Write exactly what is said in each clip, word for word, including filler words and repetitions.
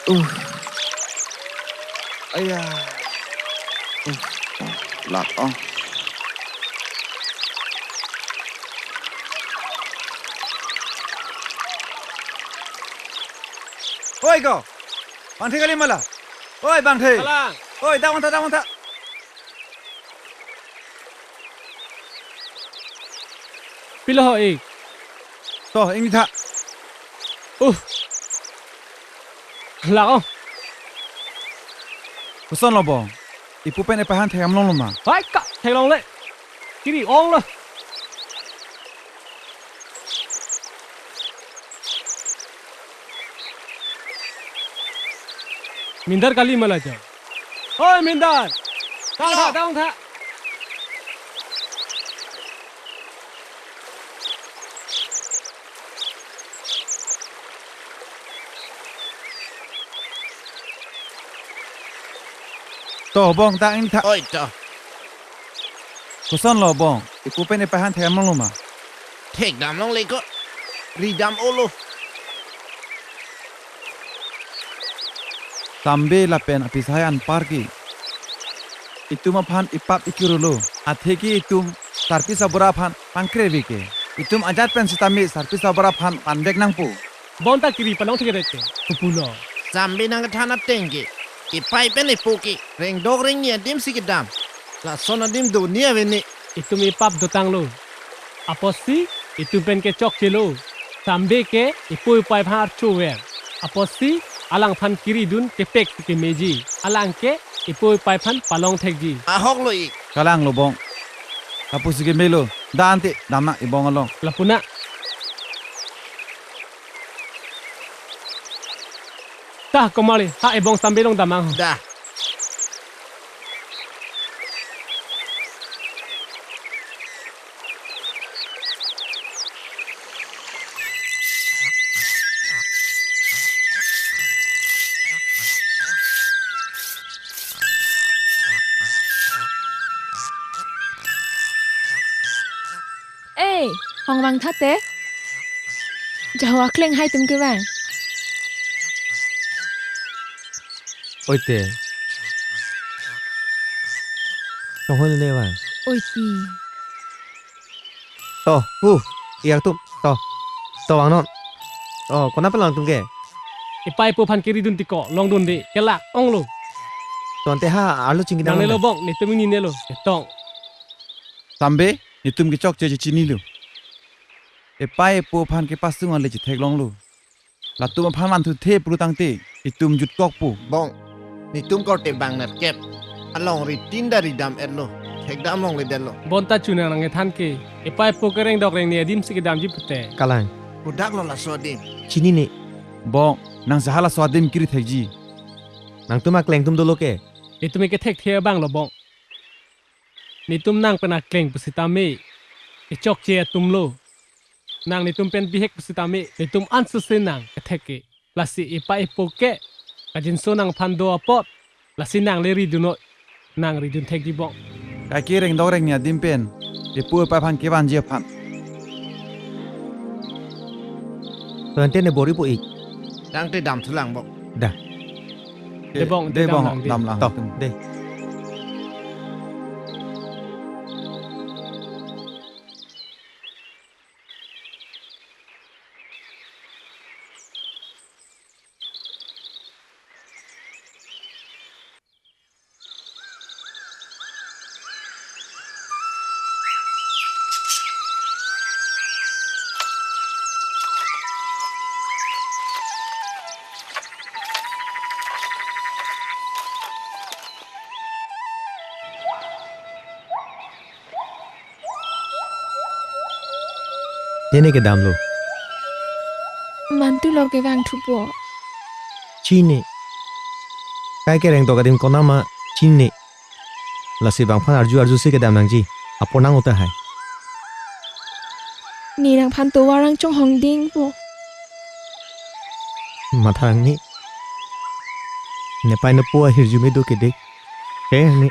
Uh. Aya. Uh. Lak ong. Oi ko. Bangthe kali ma la. Oi Bangthe. Kalang. Oi, dak vangtha, dak vangtha. Pilo ho ik. To, ingni tha. Uh. Lak ong. Koson lo bong. Ipu pen ipei aphan thekdam longlo ma? Hai ka, theklongle. Kiri ong lo. Mindar kali ma la jo. Oi, Mindar. Tang tha, tang tha. To bong, ta ingni tha. Oi to. Koson lo bong, ipu pen ipei aphan thekdam longlo ma? Thekdam longle ko. Ridam olo. Sambe lapen apisai anpar ke itum aphan ipap ikirolo. Atheke itum sarpi sabura aphan pangkre ave ke. Itum ajat pen sitame sarpi sabura aphan panvek nangpo. Bonta kiri palong thekre te. Kupulo. Sambe nangkethan ateng ke, ipei pen ipo ke rengdok rengni adim si kedam. Lason adim do ni ave ni. Itum ipap dotanglo. Apotsi itum pen kechokchelo. Sambe ke ipo ipei aphan archo ver. Apotsi alangphan kiridun kepek si kemeji. Alang ke ipo ipei aphan palong thekji. Ahok lo ik. Kalang lo bong. Lapusi kemelo. Da ante, dam nang ibong along. Lapu na. Ta, Komali, ha ibong Sambe along dam nang. Da. Ei, hong vangtha te. Jaho akleng hai tum kevang. Oi te. Kehon le vang. Oi ti. To, hu, iyak tum, to, to vangnon. To, konat pen lang tum ke? Ipei ipo aphan kiridun ti ko, longdunde, kelak onglo. To ante ha, arlo chingki dam nangnelo lang. Bong, netum ingninelo, etong. Sambe, netum kechokche chinilo. Ipei ipo aphan kepasung ale chetheklonglo. Latum aphan vanthuthe pulo tangte, itum jutkokpo. Bong, netum korte bang nerkep. Alongri tin da ridam etlo. Thekdam longledetlo. Bonta chunang nangkethan ke. Ipei ipo ke rengdok rengni adim si kedamji pute. Kalang. Kodak lo laso adim? Chinine. Bong, nang saha laso adim kiri thekji? Nangtum akleng atum dolo ke? Itum ke thekthe abang lo bong. Netum nang pen akleng pusitame, kechokche atum lo. Nang netum pen bihek pusitame, netum ansose nang kethek ke. Lasi ipei ipo ke, kajinso nangphan do apot, lasi nang le ridun noi, nang ridun thekji bong. Kaike rengdok rengni adim pen, ipo ipei aphan kevanji aphan. To ante ne bor-ipo ik. Tangte damthulang bong. Da. De bong, de de dam bong, lang de. Dam lang. To, de. Dene kedamlo. Mantu lor kevang thupo. Chine. Kaike rengdok adim konat ma chine. Lasi bangphan arju arjusi kedam nangji. Apor nang-o tahai. Ne nangphan tovar rang chonghong dingpo. Matha nangni. Nepei nepo ahirjume do kedik. He nangni.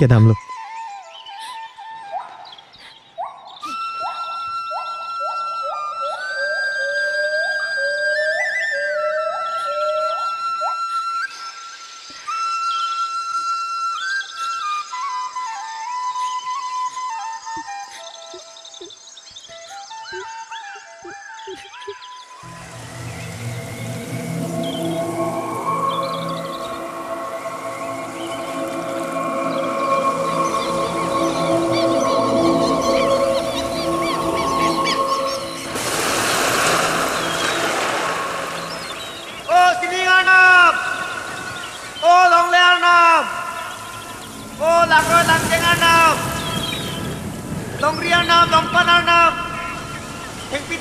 Kedamlo.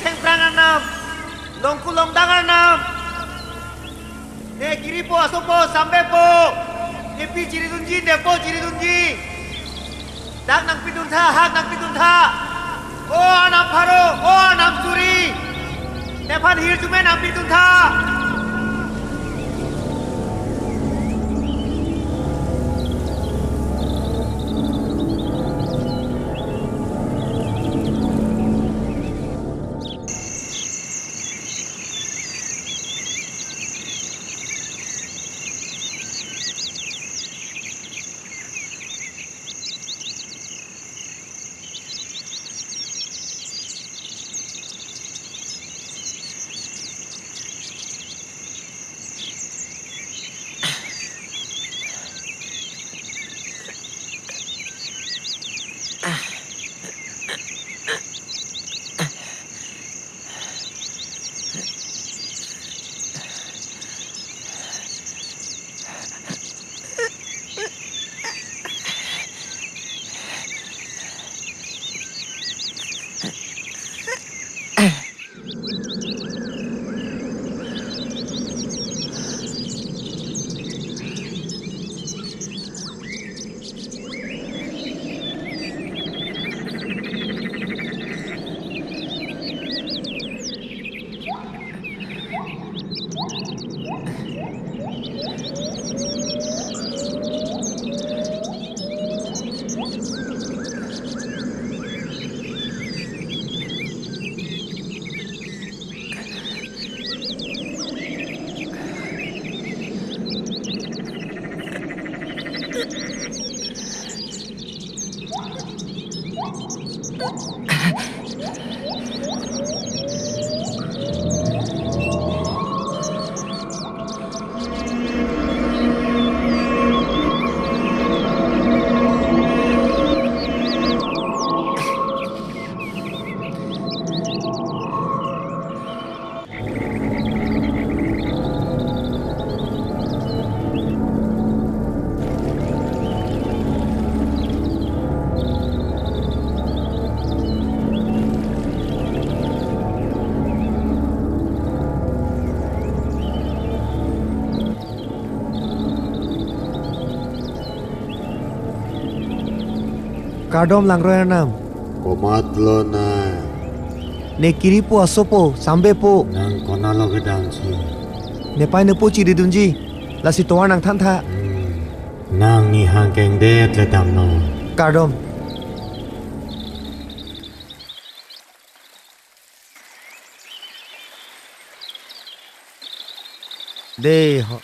Thengphrang arnam, longku longdang arnam, ne kiripo asopo sambepo, ne pi chiridunji, nepo chiridunji. Dak nangpiduntha, hak nangpiduntha. O arnam pharo, o arnam suri, nephan hirjume nangpiduntha. Kardom langroi arnam. Komatlo nang? Ne kiripo asopo sambepo. Nang konatlo kedamsi? Nepei nepo chiridunji. Lasi tovar nangthantha. Hmm. Nang nihang kengdet le damnon. Kardom. Dei ho.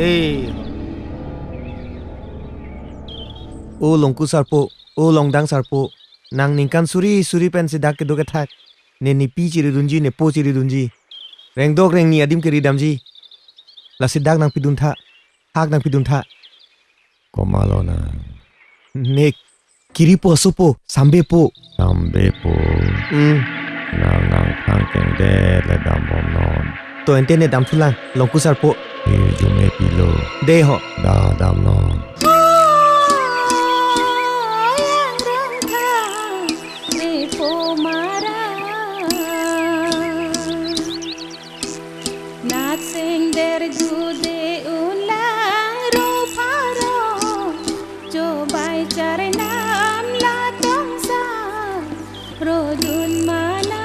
Hey. O Longku Sarpo, o Longdang Sarpo, nang ningkan suri suri pensi dak kedo kethak. Ne nipi chiridunji, nepo chiridunji. Rengdok rengni adim keridamji. Lasi dak nangpiduntha. Hak nangpiduntha. Komatlo nang? Ne kiripo asopo, Sambepo. Sambepo. Hmm. Nang nangphan kengdet le dambomnon. To ante ne damthulang, Longku Sarpo. Hirjume pilo. Dei ho. Da damnon. Natseng derjude ulang ro pharo, chobai charnam latongsa rodun mana.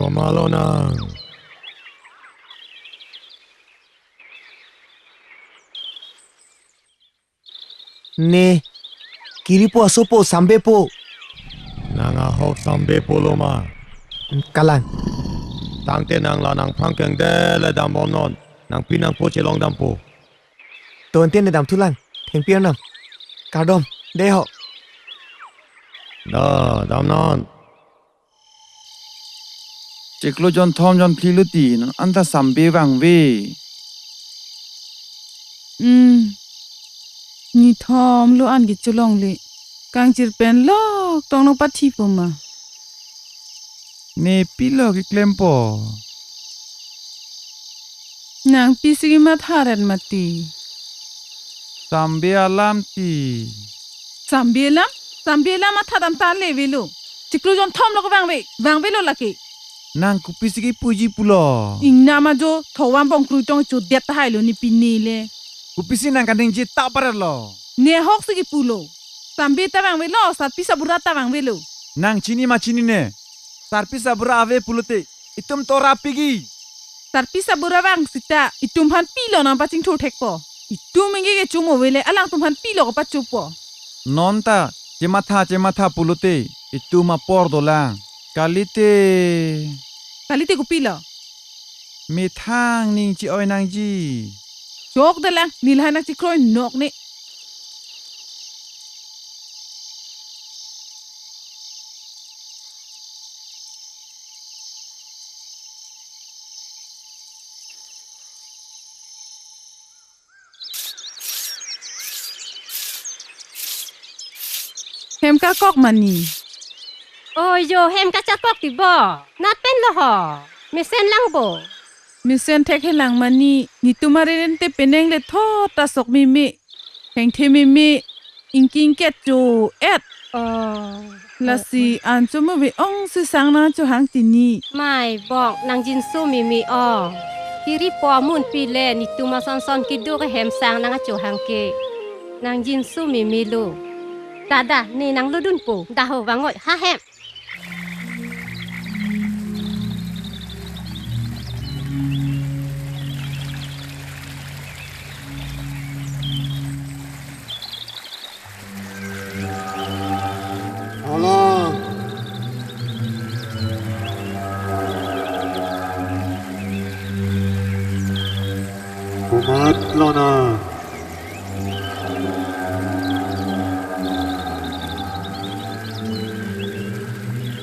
Komatlo nang? Ne kiripo asopo, Sambepo. Nang ahok Sambepo lo ma? Kalang. Tangte nang la nangphan kengdet le dambomnon. Nangpi nangpo chelong dampo. To ante ne damthulang. Thengpi arnam. Kardom. Dei ho. Da, damnon. Chiklo jonthom jonphli lo ti, non anta Sambe vangve. Hmm. Nithom lo an kecholongle. Kangchir pen lok tong nangpathi po ma? Ne pilo keklempo? Nangpisi kematha ret mati. Sambe alam ti. Sambe alam? Sambe alam matha dam ta le avelo. Chiklo jonthom lo kevangve, vangvelo lake. Nang kopisi kepuji pulo? Ingnam ajo, thovam bongkrui tong chodet tahai lo ne pine le. Kopisi nang kaningje ta paret lo? Ne ahok si kepulo. Sambe ta vangvelo, sarpi sabura ta vangvelo. Nang chini ma chinine? Sarpi sabura ave pulote, itum tora pigi. Sarpi sabura vang sita, itum aphan pilo nangpachingthur thekpo? Itum ingke kecho mo avele, alangtum aphan pilo kapachopo? Non ta, chematha, chematha pulote, itum apor dolang. Kalite. Kalite kopilo? Methang ning che-oi nangji. Chok dalang, neli hai nangchekroi nok ne. Hem kakok mani. Oi jo, hem kachakok ti bo. Nat pen lo ho. Mesen lang bo. Mesen thekhe lang mani. Netum areren te penang le thot ta sok meme. Hengthe meme, ingking kecho et. Oh. Lasi an chomo ave ong si sang nangchohang tini. Mai bong, nangjinso meme ong. Kiripo amunpi le netum asonson kedo ke hem sang nangchohang ke. Nangjinso meme lo. Dada, ne nanglodunpo, daho vang-oi, ha hem. Hala. Komatlo nang?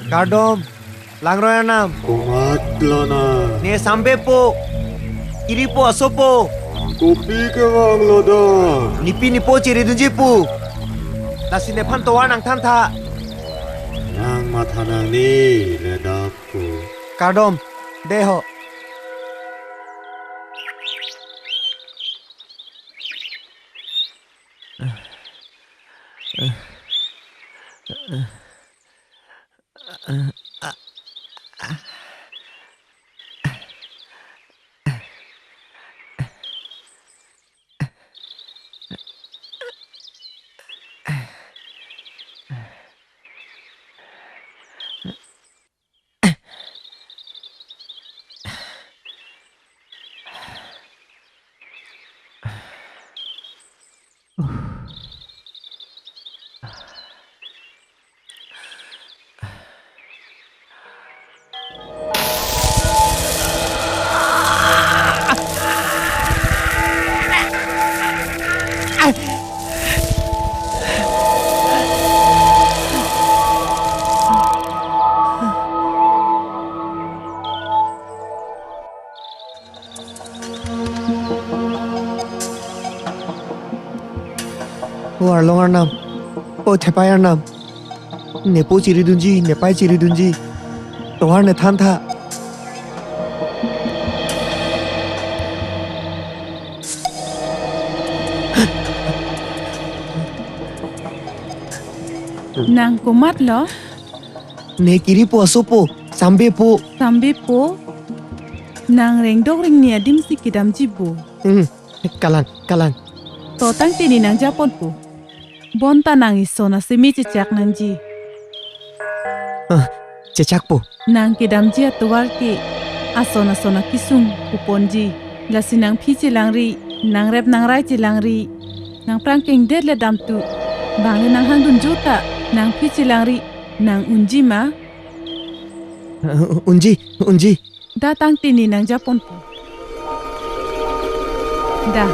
Kardom, langroi arnam. Komatlo nang? Ne Sambepo, kiripo asopo. Kopi kevanglo da? Nepi nepo chiridunji pu. Lasi nephan tovar nangthantha. Nang matha nangne le dak pu. Kardom, Deho. O arlong arnam, o thepai arnam, ne po chiridunji, ne pai chiridunji, tovar ne thantha. Nang komatlo? Ne kiri po aso po, Sambe po. Sambe po? Nang rengdok rengni adim si kedamji bo? Hmm, kalang, kalang. To tangte ne nangjaponpo. Bonta nang ison aseme chechak nangji. Ah, chechakpo. Nang kedamji atovar ke ason ason akesung puponji. Lasi nangphi chelangri, nangrep nangrai chelangri, nangprang kengdet le damtu. Bang le nanghangdun jota, nangphi chelangri, nang unji ma? Uh, unji, unji. Da tangte ne nangjaponpo. Da.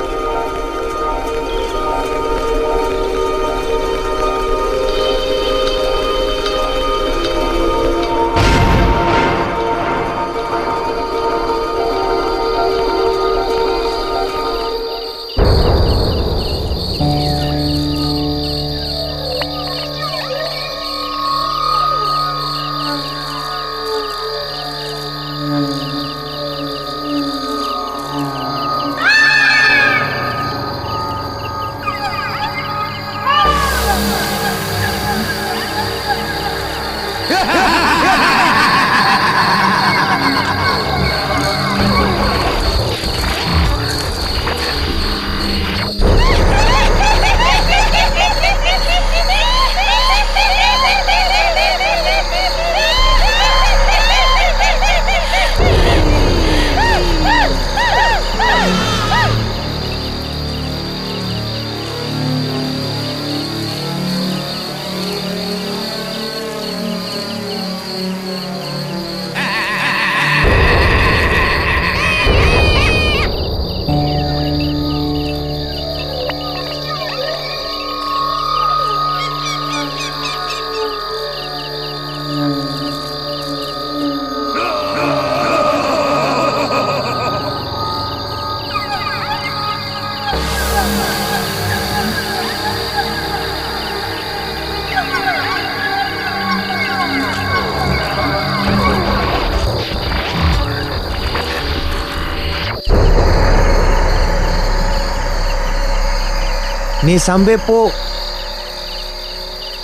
Ne Sambe po.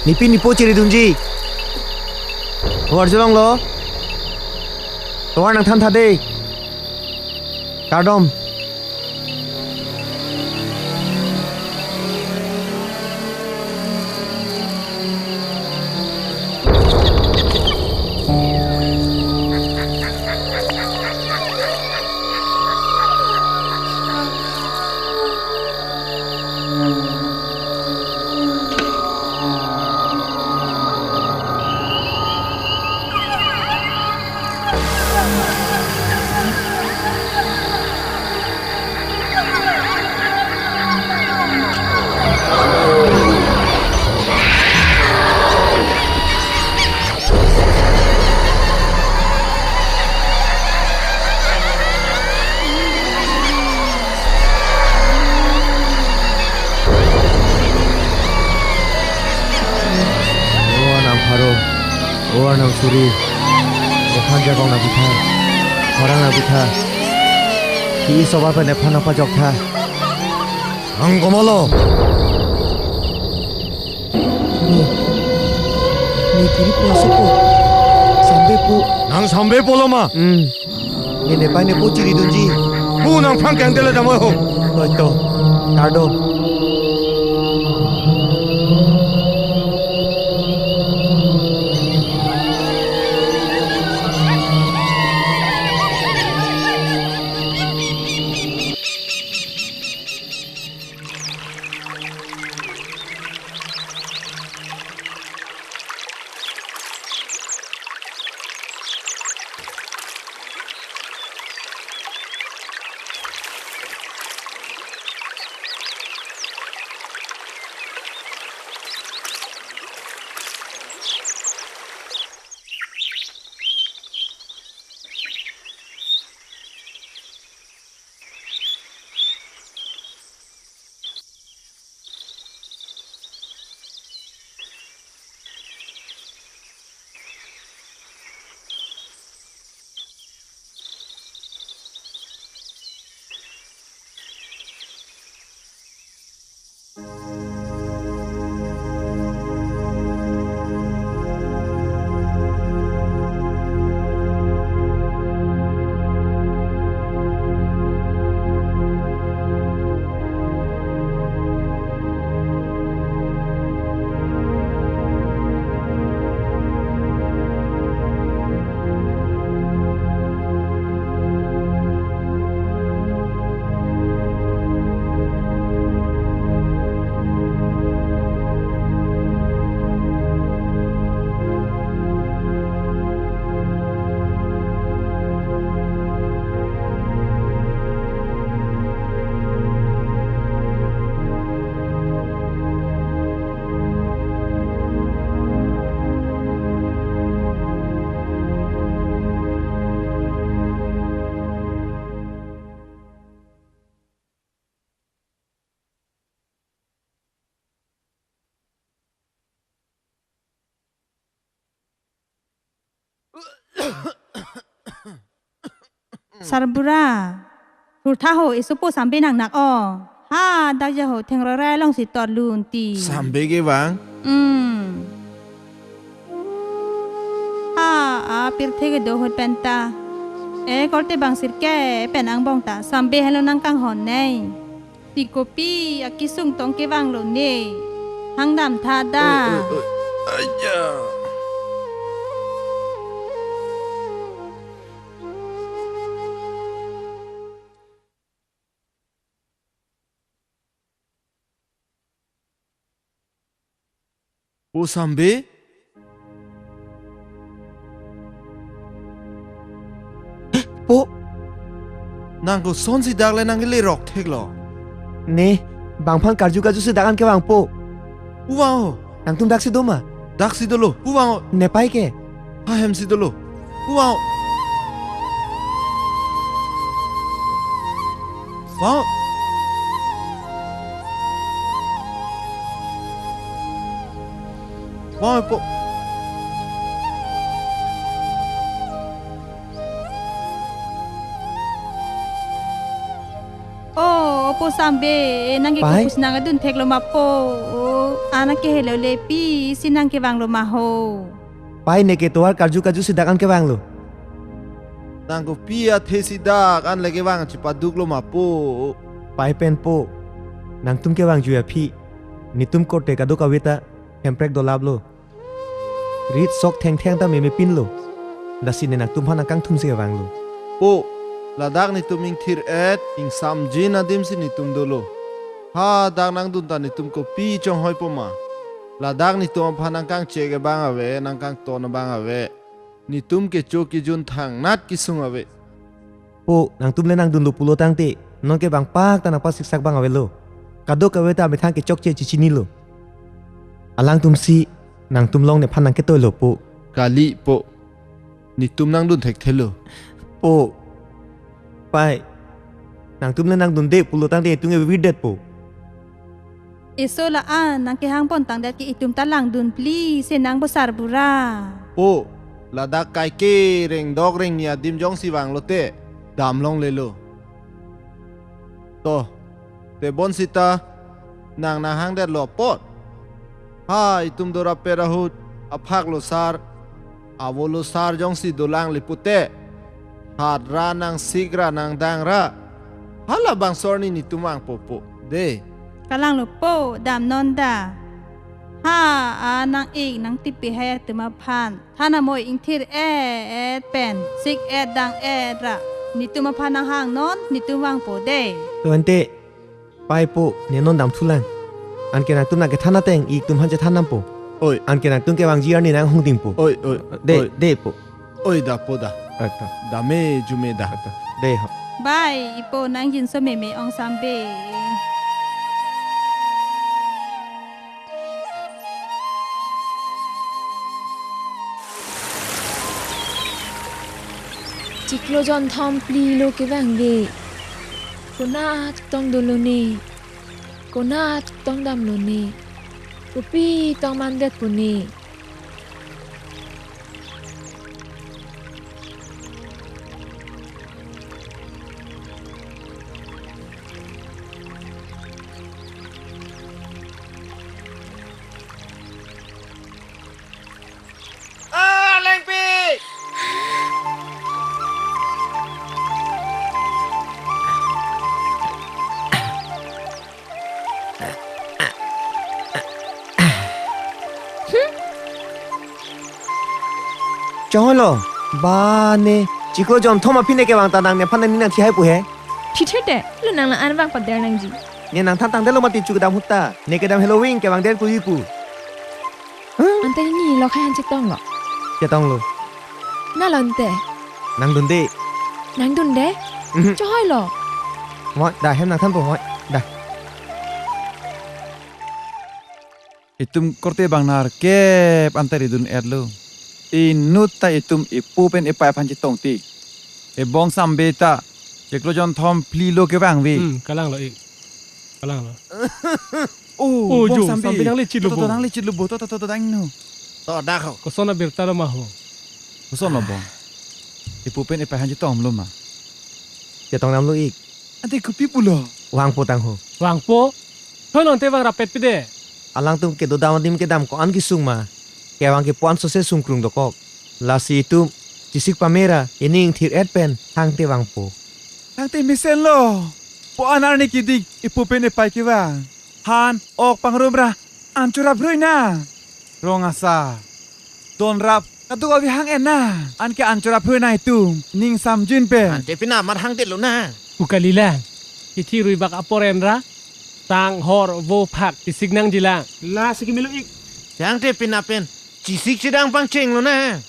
Nepi nepo chiridunji. Tovar chelonglo. Tovar nangthanthade. Kardom. O Arnam Pharo, o Arnam Suri, ephan jakong nangpitha. Orang abitha. Ki soba pen ephan apa jok tha. Ang komalo. Ne, ne kiri po asopo. Sambe po. Nang sambe polo ma. Hmm. Ne nepei nepo chiridunji. Pu nangphan kangtele damoi ho. Oi to. Kardom. Sarbura, thurtha ho, esopo Sambe nangnak o. Ha, dak ja ho, thengroi rai alongsi torlun ti. Sambe kevang? Hmm. Ha, apirthe kedo ahut penta. E, korte bang sirke pen angbong ta Sambe henlo nangkanghon nei. Ti kopi akesung tong kevanglo ne. Hangdam tha da. Oi, oi, oi. Aya. Po Sambe? Po. Nang kosonsi dak le nangkele rok theklo? Ne, bangphan karju karjusi dak an kevang po. Pu vang o. Nangtum daksi do ma? Daksi dolo. Pu vang o. Nepei ke? Ha hemsi dolo. Pu vang o. Vang o. Vang o po. O, po Sambe, nangke Pai? Kopusi nangkedun theklo ma po. O, ana kehelo le pisi nangkevanglo ma ho. Pai, neke tovar karju karjusi dak an kevanglo. Nang kopi athesi dak an le kevang chipaduklo ma po. Pai pen po. Nangtum kevangjuji aphi, netum korte kadokave ta hemprek dolaplo. Rit sok thengtheng ta memepinlo. Lasi ne nangtumphan nangkangthumsi kevanglo. Po, ladak netum ingthir-et, ingsamjin adimsi netum dolo. Ha, dak nangdun ta netum kopi chonghoi po ma? Ladak netum aphan nangkangchek abang ave, nangkangton abang ave. Netum kecho kejun thangnat kesung ave. Po, nangtum le nangdunlo pulo tangte, nonke bang pak ta nangpasiksak abang avelo. Kadokave ta amethang kechokche chechinilo. Alangtumsi, nangtum along nephan nangketoilo po. Kali po. Netum nangdun thekthelo. Po. Pai. Nangtum le nangdunde pulo tangte itum ke vividet po. Eso la-an nangkehang pon tangdet ke itum ta langdun pli, se nang po Sarbura. Po, Ladak kaike rengdok rengni adim jongsi vanglote, damlonglelo. To, tebonsita nang nanghangdetlo apot. Ha, itum dorap pet ahut, aphaklo sar, avolo sar jongsi dolangle pute, hat ra nang sik ra nang dang ra, halabangso arni netum vangpo po. De. Kalanglo po, damnon da. Ha, a nang-ik nangtipi hai atum aphan. Thanam oi ingthir-et pen, sik-et dang-et ra. Netum aphan nanghangnon, netum vangpo de. To ante, pai po, ne non damthulang. Anke nangtum nangkethan ateng, ik atum aphan chethan dampo. Oi. Anke nangtum kevangji arni nanghongdingpo. Oi, oi, De, oi. De po. Oi, da po da. Ata. Dame jume da. Ata. De ho. Bai, ipo nangjinso meme ong Sambe. Chiklo jonthom phli lo kevangve. Konat chetong dolo ne. Konat chetong damlo ne. Kopi tong mandetpo ne. Ah, Lengpi! Cholo, ba ne, chiklo jonthom aphi ne kevang ta nang nephan nangning nangthi hai pu he. Thithe te, lo nang la-an vangpader nangji. Ne nangthan tangdetlo mati chu kedam ahut ta. Ne kedam Halloween kevangder puji pu. Ante ne lo khai han chetonglo. Chetonglo. Na lo ante. Nangdunde. Nangdunde? Mhm. Chohoilo. Moi, da hem nangthanpo moi. Da. Itum korte bang nerkep ante ridun-etlo. Inut ta itum ipu pen ipai aphan chetong tik. Ebong Sambe ta chiklo jonthom phli lo kevangve. Hmm, kalanglo ik. Kalanglo. Oh, Oh, bong jo, Sambe. Sambe nanglechitlo To, to, to, bo. Nanglechitlo bo. To, to, to, to, to, dang no. To, dak ho. Koson abirta lo ma ho. Koson lo bong. Ipu pen ipai aphan chetonglo ma. Chetong damlo ik. Ante kopi pulo. Vangpo tang ho. Vangpo? Thoi non te vangrap pet pide. Alangtum kedodam adim kedam ko-an kesung ma. Kevang kepu-an sose sungkrung dokok. Lasi itum chesik pame ra ining ingthir-et pen hangte vangpo. Hangte mesenlo. Po-an arni kedik ipu pen ipai kevang. Han, ok pangrum ra an chorap rui na. Rong asar. Donrap kadokave hang-en na. Anke an chorap rui na itum. Ning samjin pen. Ante pina mar hangdetlo na. Pu kalilang. Kithi rui bak apor en ra. Tang hor vo phak chesik nangjilang. Lasi kemelo ik. Hangte pina pen chesik chedang pangchenglo na.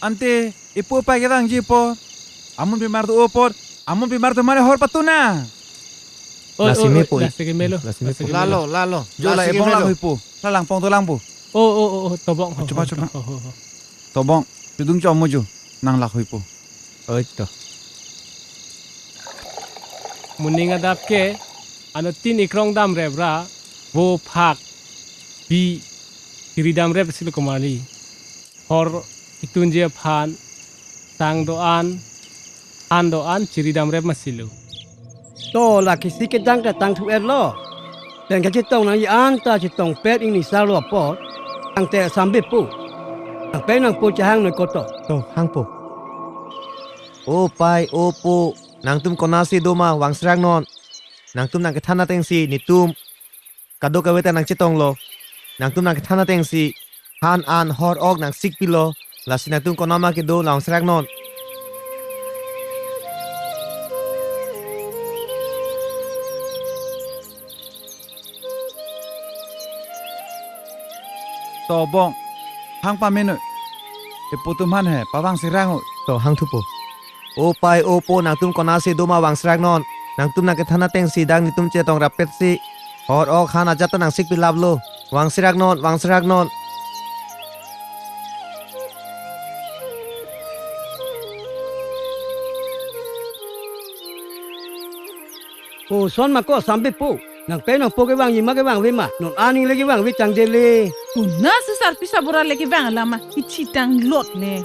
Ante ipu ipai kevangji apot. Amonpimar do apot. Amonpimar do mane hor patu na. Oi, Lasi oi, me oi, po ik. Lasi kemelo. Lasi me Lasi po. kemelo. Lalo, lalo. Jo la Lasi ebong kemelo. Lang hui po. La langpong dolang po. Oh, oh, oh, oh, tobong. Chuma, chuma. Oh, oh, oh. Tobong. Chudung chomo jo. Nang lak hui po. Oi to. Moning adap ke, anuttin ikrong damrep ra, vo phak, bi, chiri damrep silo kumali. Hor itunji aphan, tang do-an, han do-an, chiri damrep masilo. To la kisi kedang ta tangthu-etlo. Pen kachetong nangji an ta chetongpet ingni sarlo apot. Tangte Sambe po. Nangpeng nangpo chehang noi koto. To, hangpo. O pai, o po, nangtum konatsi doma vangserak non. Nangtum nangkethan atengsi netum kadokave ta nangchetonglo. Nangtum nangkethan atengsi han an hor ok nangsik pilo. Lasi nangtum konatma kedo la vangserak non. Tobong. Hang pamenoi. Ipu atum aphan he pavangserak noi. To hangthupo. O pai o po nangtum konatsi doma vangserak non. Nangtum nangkethan atengsi dak netum chetong rappetsi hor ok han ajat ta nangsik pilaplo. Vangserak non, vangserak non. Koson ma ko Sambe po. Nangpei nangpo kevangji ma kevangve ma? Non aning le kevangve tangdet le. Konat si sarpi sabor le kevang alam ma, kithi tanglot le.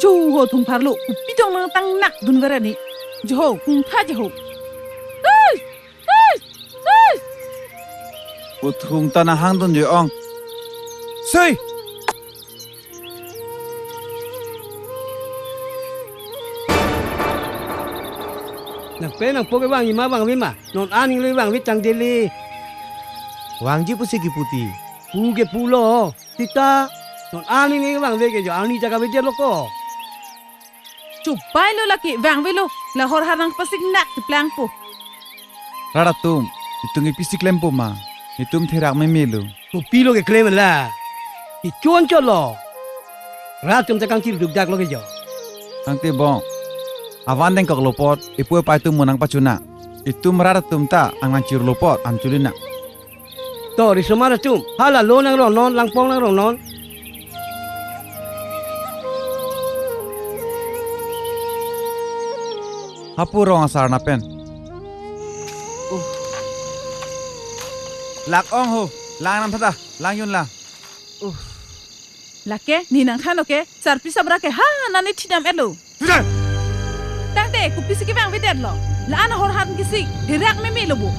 Jo ho thungpharlo, kopi dong nangtang nakdun vara ni. Jo ho, kungtha jo ho. Hey! Hey! Hey! Puthung ta nahangdun jo ong. Sei! Nangpei nangpo kevangji ma kevangve ma? Non aning le kevangve tangdet le. Vangji pusi kipu ti. Pu ke pulo. Sita, non aning le kevangve ke jo, aning ta kavedetlo ko. Chupai lo lake, vangvelo, la horhar nangpasik nak tiplangpo. Rat atum, itum ke pisi klempo ma, itum therak memelo. Kopilo keklem la, ichon cholo. Rat atum ta kangchir dukdaklo ke jo. Tangte bong, avan dengkoklo apot, ipu ipai atum mo nangpachuna. Itum rat atum ta anglangchirlo apot, an chulina. To, risomar atum, hala lo nangrongnon, langpong nangrongnon. Hapu rong asar na pen. Uh. Lak ong ho, lang nam thada, lang yun lang. Uh. Lake, ne nangthan oke, sarpi sabra ke ha nani thidam-etlo. Sudah! Tangte, kopisi kevangvedetlo. La-an ahorhar kesik, therak memelo bo.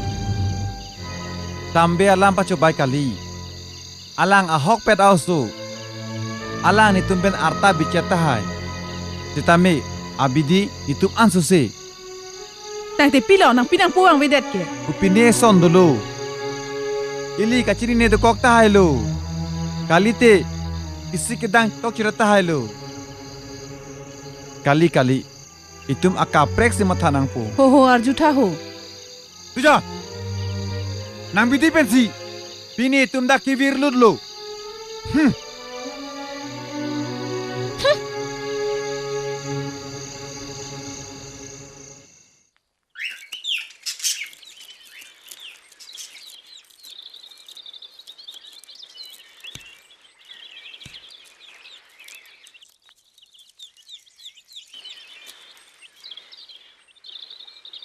Sambe alam pachobai kali. Alang ahokpet a-oso. Alang netum pen arta bichet tahai. Sitame, abidi netum ansose. Tangte pilo nangpi nangpo vangvedet ke? Kopine son dolo. Ili kachinine dokok tahailo. Kalite isi kedang tok chira tahailo. Kali kali. Itum akaprek si matha nangpo. Ho ho arjutha ho. Tuja. Nang bidi pensi. Pini itum dak kevirlutlo. Hmm.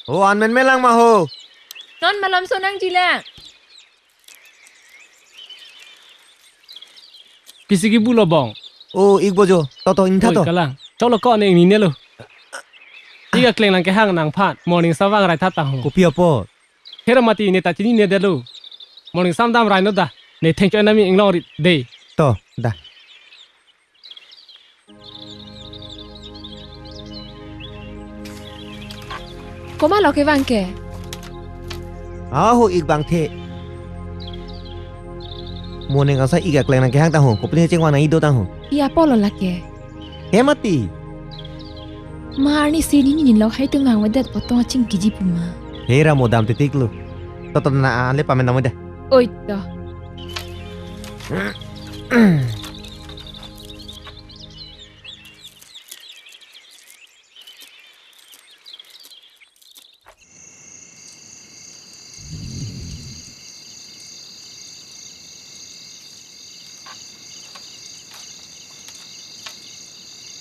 O, an menmelang ma ho. Non malomso nangjilang. Pisi kibulo bong. O, ik bojo. Toto ingtha. Oi, to kalang. Choklo ko ne ingninelo. Ik akleng nangkehang nangphan. Morning sam vangrai tha ta ho. Kopi apot? Hera mati ne ta chininedetlo. Morning sam damraino da. Ne thengchoi nami inglong ri de. To, da. Komatlo kevang ke? Aho ik bangthe. Morning asa ik akleng nangkehang ta ho. Kopine chengvang nangji do ta ho. Iya apotlo lake. He mati. Ma arnisi nini lo hai tum vangvedet potong aching kiji puma. He ra mo dam titiklo. Toto na ale pamen dam da. Oi to.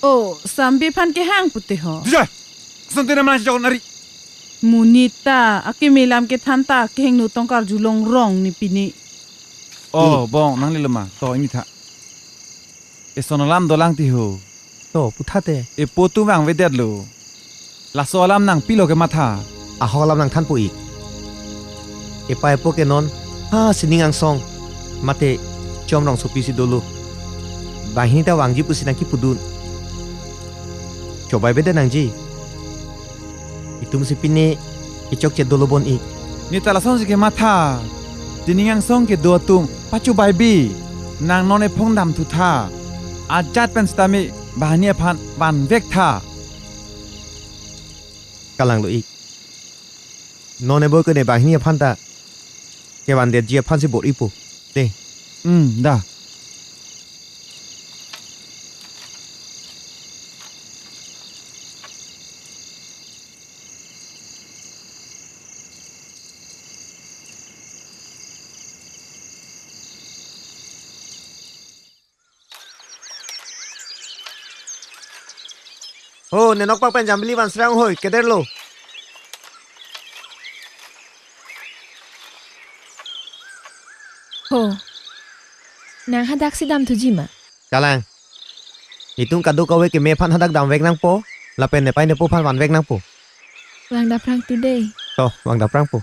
O, Sambi aphan kehang pute ho. Dijai! Santi nama nasi jokon ari. Monit ta, akimi lam kethan ta, kehingno tongkar julong rong ne pini. O, bong, nanglelo ma, to ingni tha. Eson alam dolang ti ho. To, puthate. Epo atum vangvedetlo. Laso alam nang pilo kematha. Ahok alam nangthanpo ik. Epa epo ke non, ha sining angsong. Mate chom rongsopi si dolo. Banghini ta vangji pusi nangkipudun. Chobaivedet nangji. Itum si pine kechokche dolo bon ik. Ne ta lasonsi kematha. Sining angsong kedo atum pachobaibe. Nang non ephong damthu tha. Ajat pen sitame banghini aphan vanvek tha. Kalanglo ik. Non ebo ke ne banghini aphan ta kevandetji aphansi bor-ipo. De. Hmm, da. Ho, ne nokpak pen jambili van srang hoi, kederlo. Ho. Nang hadaksi damthuji ma? Kalang. Itum kadokave keme aphan hadak damvek nangpo, lapen nepei nepo aphan vanvek nangpo. Vang daphrang tu dei. To, vang daphrangpo.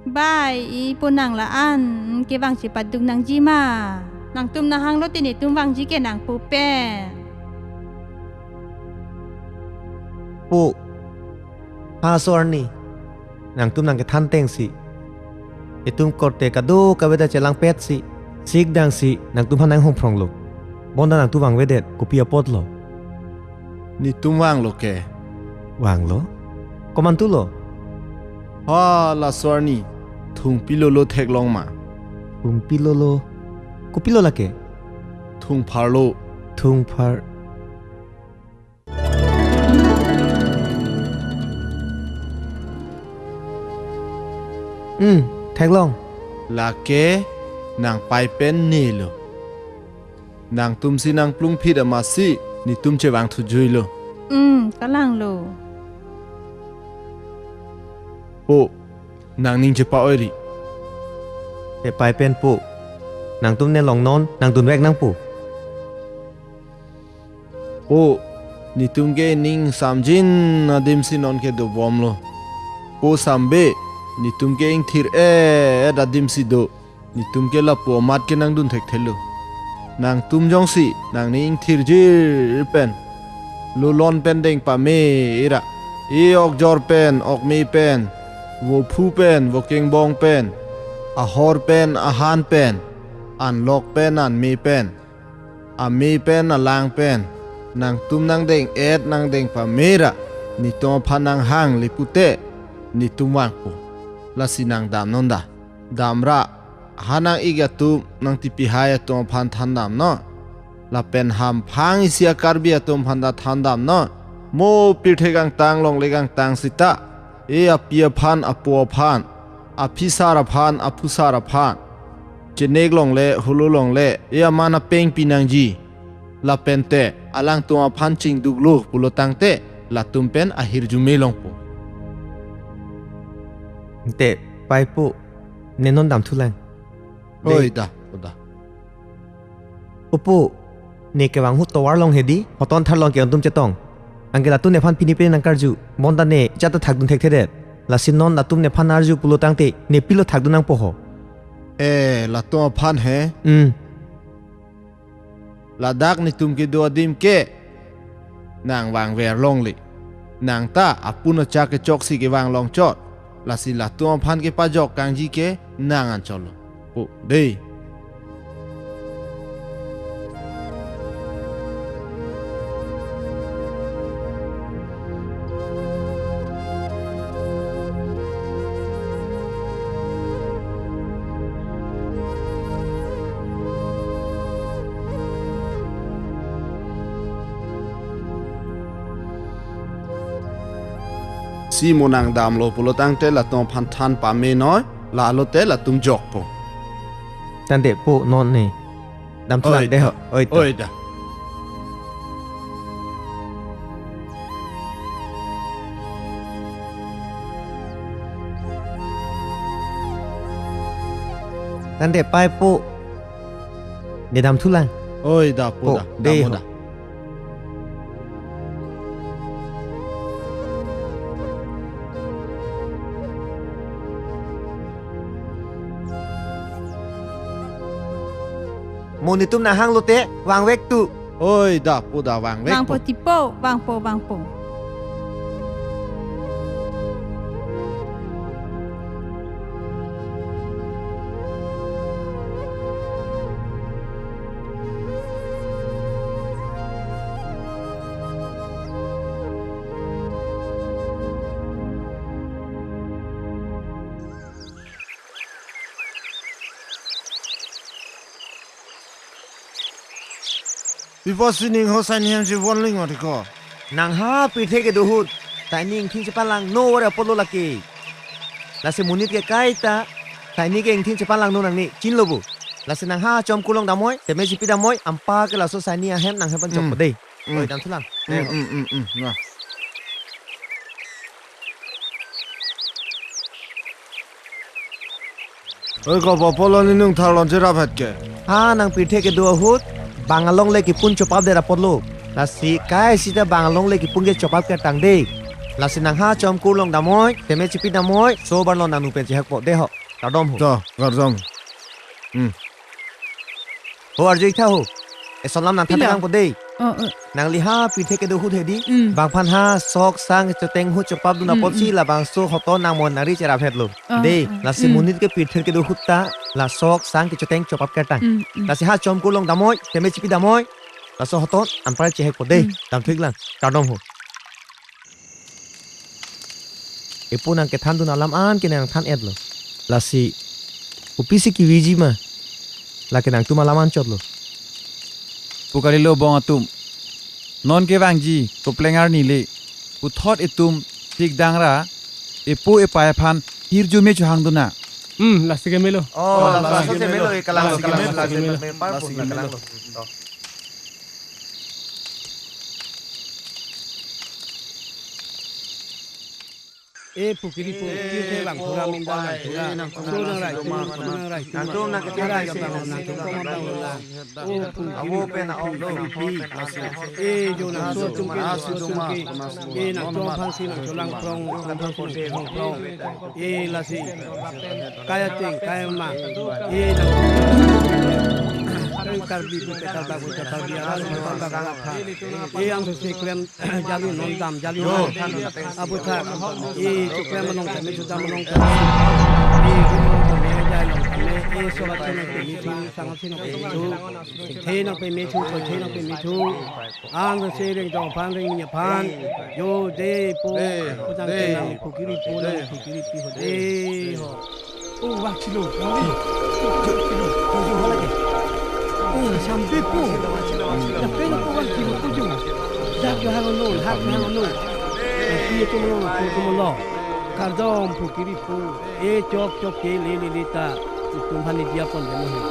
Bai, ipo nang la-an, kevang chepaduk nangji ma. Nangtum nahanglo te netum vangji ke nangpo pen. Po, ha so arni, nangtum nangkethan tengsi, itum korte kadokave ta chelangpetsi, sikdangsi, nangtum aphan nanghongphronglo. Bonta nangtum vangvedet, kopi apotlo? Netum vanglo ke. Vanglo? Komantulo? Ha, laso arni, thungpi lolo theklong ma. Thungpi lolo? Kopilo lake? Thungphar lo. Thungphar. Hmm, theklong. Lake nangpei pen nelo. Nangtumsi nangplungphit amatsi netum chevangthujuilo. Hmm, kalanglo. Po, nangning chepa-oiri. Nepei pen po. Nangtum ne longnon, nangdunvek nangpo. Po, netum ke ning samjin adimsi nonke dobomlo. Po sambe, netum ke ingthir-et adimsi do. Netum ke lapu amat ke nangdun thekthelo. Nangtum jongsi, nangning ingthirjir pen, lolon pen deng pamera, e-okjor pen, okme pen, vophu pen, vokengbong pen, ahor pen, ahan pen, anlok pen, anme pen, ame pen, alang pen, nangtum nangdeng-et nangdeng pamera, netum aphan nanghanglepu te, netum vangpo. Lasi nang damnon da. Damra, ha nang-ik atum, nangtipihai atum aphan thandamnon. Lapen hamphang isi a-Karbi atum aphan ta thandamnon. Mo pirthe kangtang longle kangtang sita, e api aphan, apo aphan, aphisar aphan, aphusar aphan, chenek longle, holo longle, e aman apeng pinangji. Lapen te, alangtum aphan chingduklo pulo tangte, latum pen ahirjume longpo. Te, pei po, ne non damthulang. Oi, dei. Da, o da. Opo, ne kevang ahut tovar long hedi, hoton tharlong ke-ongtum chetong. Anke latum nephan pini pini nangkarju, bonta ne chata thakdun thekthedet. Lasi non latum nephan arju pulo tangte, ne pilo thakdun nangpo ho? Eh, latum aphan he? Hmm. Ladak netum kedo adim ke nang vangver longle. Nang ta apun achak kechoksi kevang longchot. Lasi latum aphan kepajok kangji ke nang anchotlo. Po, dei. Si mo nang damlo pulo tangte latum aphan than pamenoi, lalo te latum jokpo. Tangte po non ne. Damthulang. Oi, dei ho. Oi, to. Oi, da. Tangte pei po. Ne damthulang. Oi, da, po, po, da. Dei ho. Dam, da. Mo netum nanghanglo te, vangvek tu. Oi, da, po, da, vangvek po. Vangpo ti po, vangpo, vangpo. Pi apotsi ning ho sai nihem si von ling mati ko. Nang ha pirthe kedo ahut, ta ning ingthin chepalangno ore apotlo lake. Lasi monit ke kaita, ta ning ke ingthin chepalangno nangne, chinilo bo. Lasi nang ha chom kurlong damnoi, teme chipi damnoi, anparke laso saini ahem nang hem pan chok Hmm. dei. Hmm. Oi, damthulang. Hmm, hmm, hmm, hmm. Nah. Oi, kopi apotlo ne nung tharlon cherap het ke? Ha, nang pirthe kedo ahut, bang along le kipun chopap det apotlo. Lasi kai sita bang along le kipun ke chopap kertang dei. Lasi nang ha chom kurlong damnoi, teme chipi damnoi, so barlo nang nung pen chehakpo dei ho. Kardom ho. To, kardom. Hmm. Ho arju-ik tha ho. Eson alam nang Pilo? Thanang po dei. Oh, oh. Nangli ha pirthe kedo ahut hedi. Mm. Bang aphan ha sok sang choteng ahut chopap dun Mm, apotsi mm. Labangso hoton nang mon nari cherap hetlo. Oh, dei, oh. Lasi Mm. monit ke pirthe kedo ahut ta la sok sang kechoteng chopap kertang. Mm, mm. Lasi ha chom kurlong damnoi, teme chipi damnoi. Laso hoton anpar chehakpo dei. Mm. Damthu-iklang. Kardom ho. Epo nang kethan dun alam an ke nang than-etlo. Lasi, kopisi keviji ma? Lake nangtum alam anchotlo. Pu kalilo bong atum. Non kevangji, kopleng arni le. Puthot etum, thik dangra, epo epai aphan, hirjume chohang dun na. Hmm, lasi ke melo. Oh, oh, lasi lasi ke melo, melo. Ekalang, lasi ke ekalang, melo, lasi lasi ke melo. Melo. Lasi ke melo. Ekalang. E pu kiri pu, e, pu, kiri ke bang pu, thura minda bang thura. Eh, nang thura, nang rai, nang thura, thura, nang rai, nang thura, nang thura, nang rai, nang thura, nang thura, nang thura. O pu kiri pu, pu kiri pi. E jo nang so tum ke, so tum ke. E nang thura aphansi nang cholang prong, nang thura aphansi nang cholang prong. E lasi. Kaya ting, kaya ma. E nang. Karbi pu, Karbi pu, Karbi alam, Karbi alam. E ang se klem. Jali non dam, jali non. Aputhak. E choklem along tame, chodam along tame. E rum along tame, jai along tame. E sola tame, tame thu, sang tame, tame thu. Thena tame thu, thena tame thu. Ang se reng jong aphan, reng ni aphan. Jo dei po. Dei, putang dei. Kenang pu kiri pu, dei. Nang pu kiri pi ho. Dei ho. Oh, vangchilo. Vangchilo. Vangchilo lagi. Oh, sampai po. Sampai po vangchilo po jo. Dak jo hang no, hak hang no. Pi tum lo, pi tum lo. Kardom pu kiri pu. E chok chok ke le le le ta. Tum hani dia pon demo he.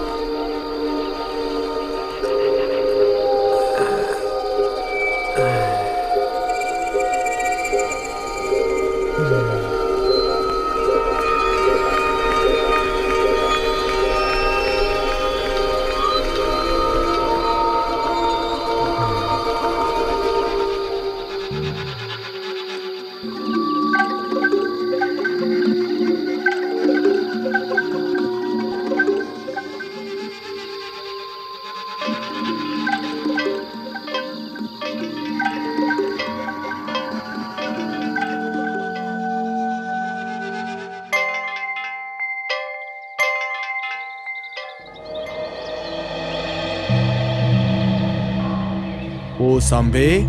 O Sambe.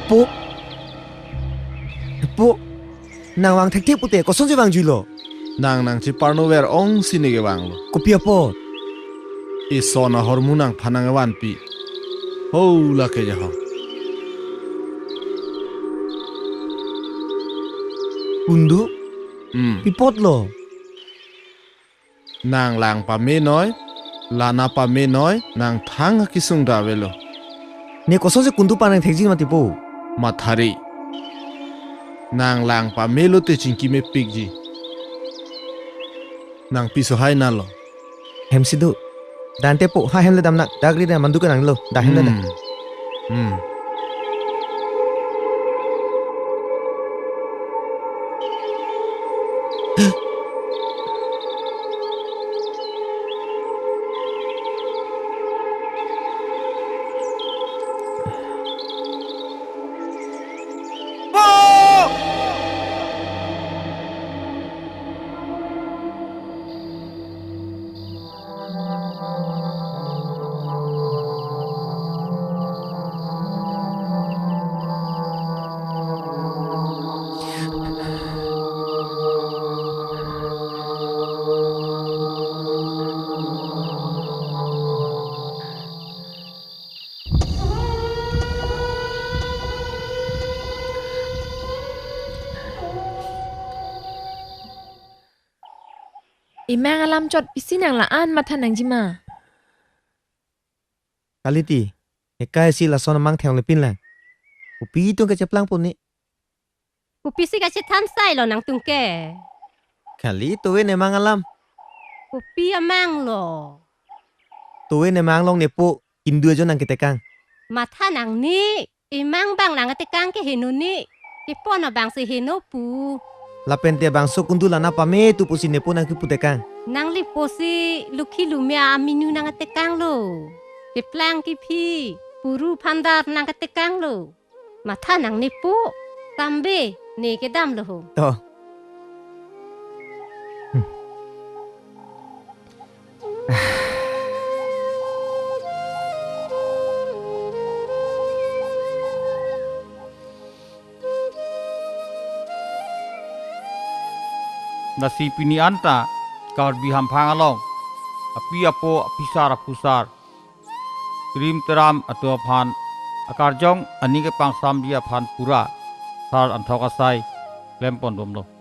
Po. Po. Nang vang thekthe pute, kosonsi vangjuilo? Nang nangcheparno ver-ongsi ne kevanglo. Kopi apot? Eson ahormu nangphan nangvanpi. Ho lake jaho. Kundu? Hmm. Pi apotlo? Nang lang pamenoi, lana pamenoi, nang thang akesung ta avelo. Ne kosonsi kundu pareng thekji mati po? Mathari. Nang lang pamelo te chingki mepikji. Nang piso hai nalo. Hem si do. Dante po, ha hem le damnang, dak ri dam mandu ke nanglo, dak hem le dam. Hmm. Hmm. Emang alam chot pisi nang la-an matha nangjima. Kaliti, ekai si lason amang thenglepin lang. Kopi tung kacheplang pon ni. Kopisi kachethan sai lo nangtum ke. Kali toven emang alam. Kopi amang lo. Toven emang along nepo kindu ajo nangketekang. Matha nang ni, emang bang nangketekang ke heno ni. Kepon abang si heno pu. Lapen te bangso kundu lana pame tu pusi nepo nangkeputekang. Nangli pusi lukhi lumia aminu nangketekang lo. Keplang kephi, puru phandar nangketekang lo. Matha nang ni pu, kambe, ne kedam lo ho. To. Hmm. Lasi pini anta Karbi hamphang along api apo, apisar aphusar, krim teram atum aphan akarjong aning kepangsamji aphan pura sar anthok asai klempon bomlo.